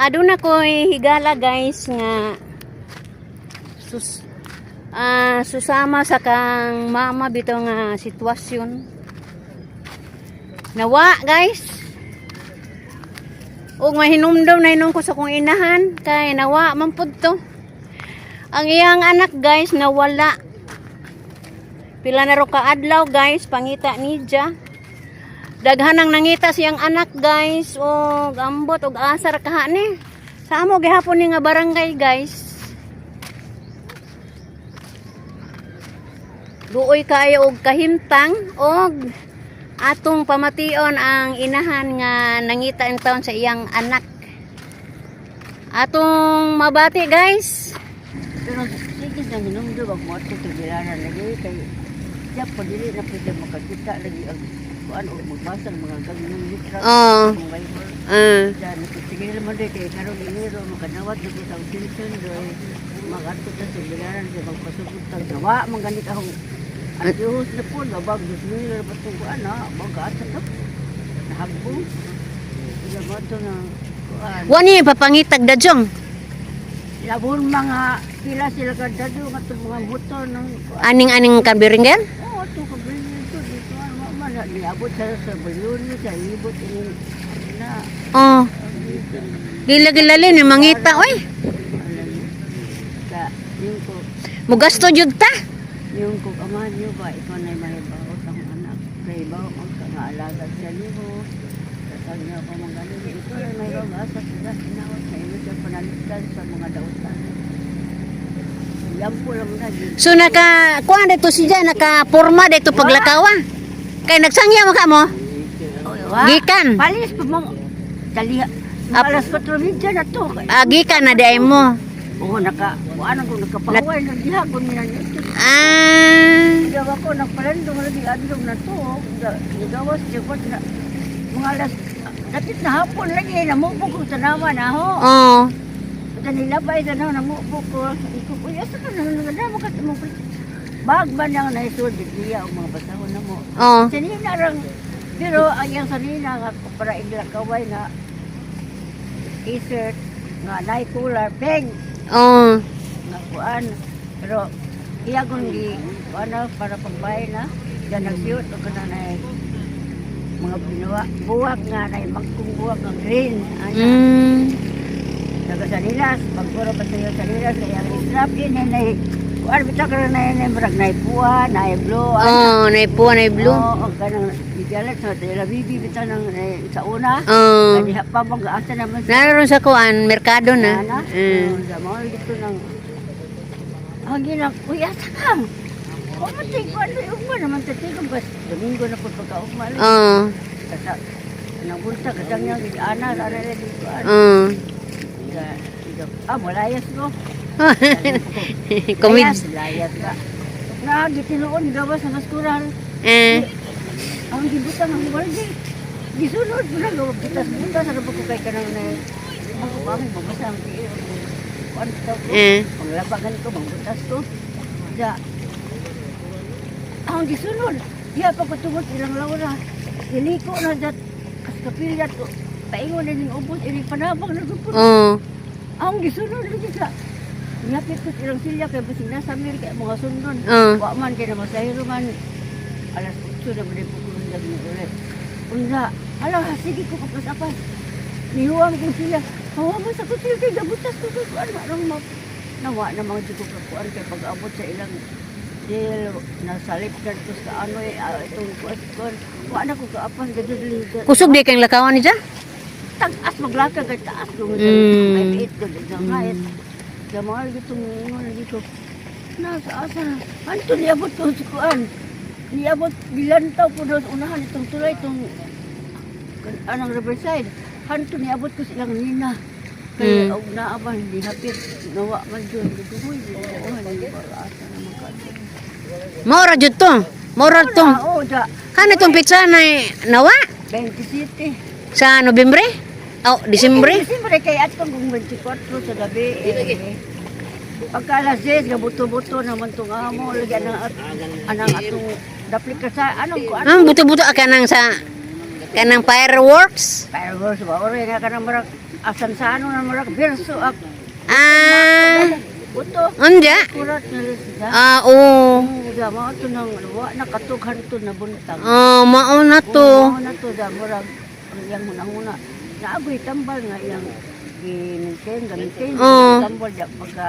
Aduna ko'y higala, guys, nga sus susama sa kang mama bitaw nga sitwasyon. Nawa, guys. Ug mahinumdom na hinom ko sa kong inahan kay nawa man pud to. Ang iyang anak, guys, nawala. Pila na ro ka adlaw, guys, pangita niya. Daghan ang nangita siyang anak, guys, og ambot og asar kahani. Sa amo gihapon ni nga barangay, guys. Luoy kaayo og kahimtang og atong pamation ang inahan nga nangita in taon sa iyang anak. Atong mabati, guys. Pero sige na hinumdum ang mo ato tigilaran lagi kay siya po dili na pwede makakita lagi ang kuan og magbasa ng mga gagawin litra. Oo. Ang Bible. Diyan, sige naman din kay karon Enero makanawat na ko sa pension doy. Magadto ta sa bilaran kay magpasugod ta gawa man ganit akong Adios na po, nabag 2,000 na ba itong kuan ha? Mag-asa to. Nahagbong. Iya ba ito na kuan? Wa ni papangitag dadyong. Labon mga pila sila kadado nga itong mga buto ng kuan. Aning-aning kabiringgan? Oo, ito kabili ito. Dito ano man na niabot sa balyon sa ibot ini na. Oh. Gila-gilali ni mangita oy. Alam mo, Ka, yung ko, Mugasto jud ta. Yung ko ama niyo ba, ikaw na may baot ang anak. Kay baot ka nga alaga siya niyo. Kasal niyo ako mga ganun. Ikaw na may baot sa sila sinawat sa inyo siya panalitan sa mga dautan. Yan po lang na. So naka kuan dito siya, naka porma dito paglakawa. Kay nagsangya mo ka mo. Gikan. Palis pa mo. Dali. Alas 4:30 na to. Ah, gikan na di mo. Oo, naka, ano ko, nakapahuway na diha ko nila nito. Diyaw ako, nagpalandong lagi, adlong na to. Nigawas, diyaw na, mga alas, dapit na hapon lagi, namubog ko tanawa na ho. Oh. Ito nilabay na na, namubog ko. Iko, uy, asa ka na, nagadama ka sa mga bag ba niyang naisod, biglia, ang mga basahon na mo. Oh. Sanina rang, pero ang iyang sanina nga, para igla kaway na, t-shirt, nga night cooler, peng, nga kuan. Pero iya kung di kuan na para pagbay na diyan nagsiot og kana na mga binuwa buwak nga na magkong buwak nga green ana. Daga sa nilas pagpuro pa sayo sa nilas kay ang strap in na kuan bitaw karon na na murag na puwa na blue ana. Oh, naipuwa na blue. Oo, og kanang gigalat sa tela bibi bitaw nang eh, sa una. Oh. Kaya pa bang asa naman sa Naroon sa kuan, merkado na. Ana. Sa mga dito nang ang ginang, uy, asa ka? Pumatay ko, ano, ugma naman sa tigong, bas, Domingo na po pagkaugma. Oh. Kasa, nabulsa, kasang niya, ana, ana, ana, dito, ana. Ah, malayas ko. Kumid. Layas, layas ka. Na, gitinuon, gawas sa baskuran. Ang gibutang ang balde. Gisunod mo na, gawa, butas-butas, ano ba ko kay kanang na, ako ba, may mabasa ang tiil. Ano ko? Panglabagan ko, mangbutas ko. Da. Ang gisunod. Diya pa ko tungod ilang lawra. Iliko na dat kas kapilya to. Paingon na ning ubos ining panabang na gupon. Ang gisunod lagi sa Ngapit ko ilang silya kay basig nasa Amerika mga sundon. Wa man kay na masahiro man alas 8 na man po ko lagi ulit. Unsa, ala sige ko kapas-apas. Nihuwam ko siya. Hawa mo sa kutsil kay gabutas ko ko ano anong ma nawa na mga jud ko kakuan kay pag-abot sa ilang dil nasalip na ko sa ano eh itong kuan kuan wa na ko kaapas gadud. Kusog di kang lakawan niya? Tag-as maglakad kay taas ko ay eight ko sa kahit sa mga gitong ingon lagi ko nasa asa anto niabot ko sa kuan niabot gilantaw po doon sa unahan itong tulay itong anang riverside hanto niabot ko silang nina kay og naa ba hindi hapit nawa man jud ko di ko ba asa na magkadto. Maura jud to. Maura to. Oo da. Kano itong pizza na nawa? 27. Sa Nobyembre? Oh, Disyembre? Disyembre kay atong kung 24 sa gabi. Eh, pagka alas 10, gabuto-buto naman itong amo. Lagi anang atong dapli ka sa, anong kuan? Ang buto-buto ka nang sa kanang fireworks. Fireworks ba? Ore nga ka ng marag. Asan sa ano na murag berso ak Ah, uto. unja? Kurat na rin siya. Ah, oo. Oo, da mao to nang wa nakatughan to na buntag. Ah, mao na to. Oo, mao na to da murag ang iyang hunahuna. Naagoy tambal nga iyang gi-maintain, gamitin. Oo. Tambal da pagka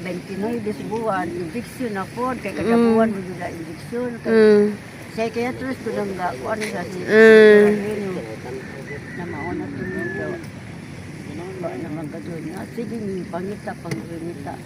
29 sa buwan, injection na po. Kay kada buwan mo na injection. Kay psychiatrist ko nang gakuan nila si na mao na to nang daw. Ba naman ka doon. Ah, sige, ni pangita, pangita.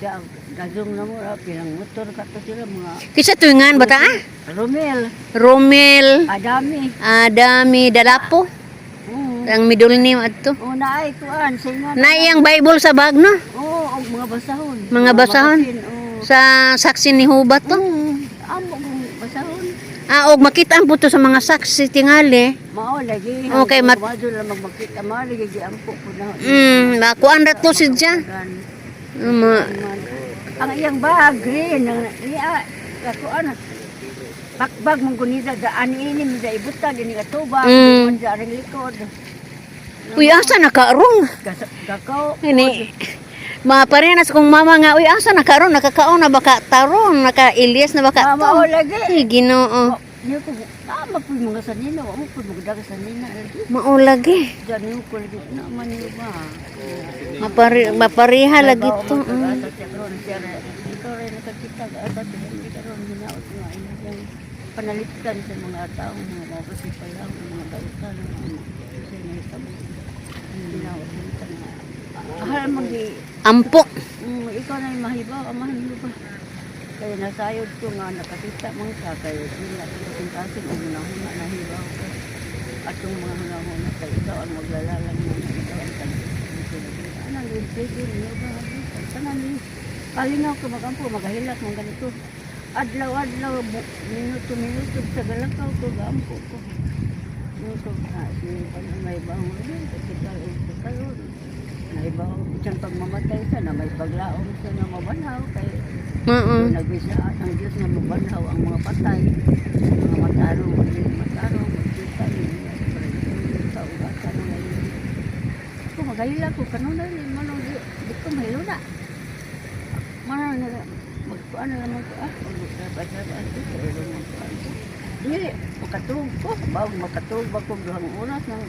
Da, gazong na mo, ah, pinang motor ka to sila mga Kisa tuingan bata ah? Romel, Romel Adami. Adami Dalapo. Oo. Ang middle name adto. Oo, naay kuan sa ingan. Na iyang Bible sa bag no? Oo, og mga basahon. Mga basahon? Magasin, oo. Sa saksi ni Huba to. Oo, amo kong basahon. Ah, og makita ang puto sa mga saksi tingali. Mao lagi. Okay, Mao lang magmakita mao lagi giampo ko na. Makuan ra to siya. Ma, Ang iyang bag green ang niya kakuan. Bakbag mong gunida daan ini mo da ibutag ini katubag mm. Da ring likod. Uy, asa nakaarong? Gakaw. Ini maparenas kong mama nga, uy, asa nakaroon? Nakakaon na baka taron, naka-Elias na baka Mao to. lagi. Ay, Ginoo. Niyo ko tama po yung mga sanina, wa mo po magdaga sanina lagi. Mao lagi. Diyan niyo ko lagi na man niyo ba. Mapariha lagi to. Ikaw rin nakakita asa sa hindi karon hinaot nga iyang panalitan sa mga tao mga mapasipalaw mga dautan mga sa nahitabo. Hinaot mo nga. Ahal magi Ampo. Ikaw na yung mahibaw, amahan mo ba? Kaya nasayod ko nga nakakita man ka kay nila kasing-kasing o hunahuna nahibaw ka. At yung mga hunahuna kay ikaw ang maglalalang mo na ikaw ang tag. Anang yung sige niyo ba? Tanan ni kalinaw ko magampo magahilak man ganito. Adlaw-adlaw minuto minuto sa galakaw ko gampo ko. Minuto na si may bangon din kasi karon naibaw bisan pag mamatay sa na may paglaom sa na mabanhaw kay nagbisa ang Diyos nga mabanhaw ang mga patay, mga matarong mga matarong magkita ni sa ugatan ng ngayon ko magahila ko kanunay ni manong di ko mahiluna manong na magkuan na naman ko ah magpasabaan ko sa ilong magkuan ko dili makatulog ko bago makatulog ba ko 2 oras ng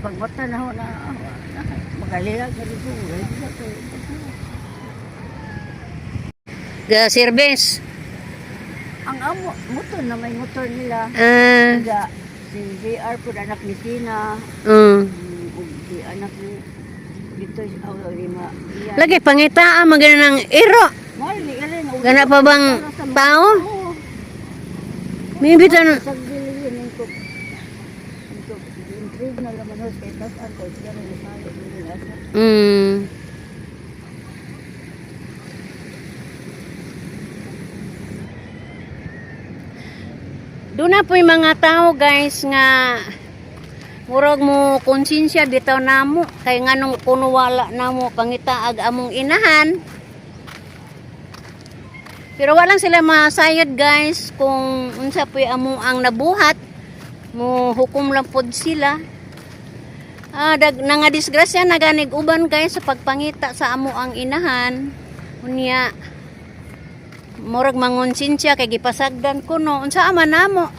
pagmata na ako na, ah, na magahila ka dito magahila ko. Ga service. Ang amo motor na may motor nila. Ah, Ga, si JR po anak ni Tina, ug si anak ni dito aw lima. Iya. Lagi pangita ang magana ng iro. Mahal ni Ellen. Gana pa bang tao? Oo. Maybe tan Sa dili ning ko. Ito, intrigue na laman ho kay tas ang ko siya rin sa nila. Doon na po yung mga tao guys nga murag mo konsensya bitaw namo kay nganong kuno wala namo pangita ag among inahan. Pero walang sila masayod guys kung unsa po'y among ang nabuhat, mo hukom lang pod sila. Ah, dag nga disgrasya na ganig uban guys sa pagpangita sa amo ang inahan. Unya murag mangonsensya kay gipasagdan ko no unsa man namo.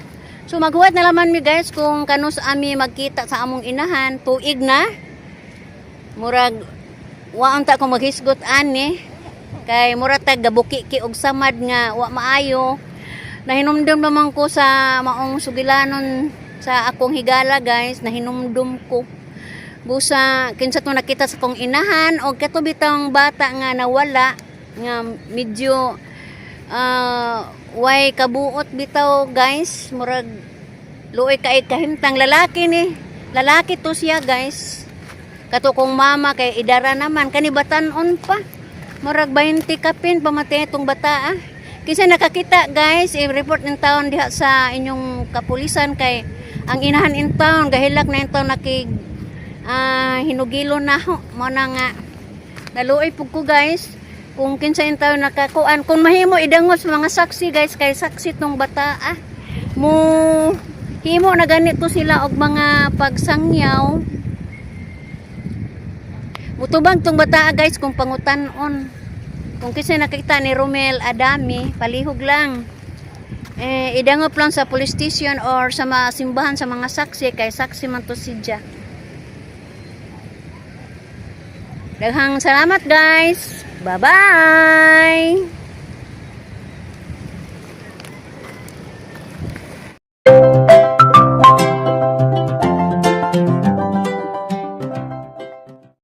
So maghuwat na laman mi guys kung kanus ami magkita sa among inahan tuig na. Murag wa unta ko maghisgot ani kay murag tag gabuki ki og samad nga wa maayo. Nahinumdum naman ko sa maong sugilanon sa akong higala guys, nahinumdum ko. Busa kinsa to nakita sa kong inahan og kato bitawng bata nga nawala nga medyo way kabuot bitaw guys, murag luoy kay kahimtang lalaki ni. Lalaki to siya guys. Kato kong mama kay idara naman kani batan-on pa. Murag 20 kapin pamatay itong bata ah. Kinsa nakakita guys, i-report in town diha sa inyong kapulisan kay ang inahan in town gahilak na in town nakig hinugilo na ho. Mo na nga naluoy pug ko guys kung kinsa in taon nakakuan kung mahimo idangos mga saksi guys kay saksi tong bata ah. Mo himo na ganito sila og mga pagsangyaw. Mutubag tong bata, guys, kung pangutan-on. Kung kinsa nakita ni Romel Adami, palihog lang. Eh, idangop lang sa police station or sa mga simbahan, sa mga saksi, kay saksi man to siya. Daghang salamat, guys. Bye-bye.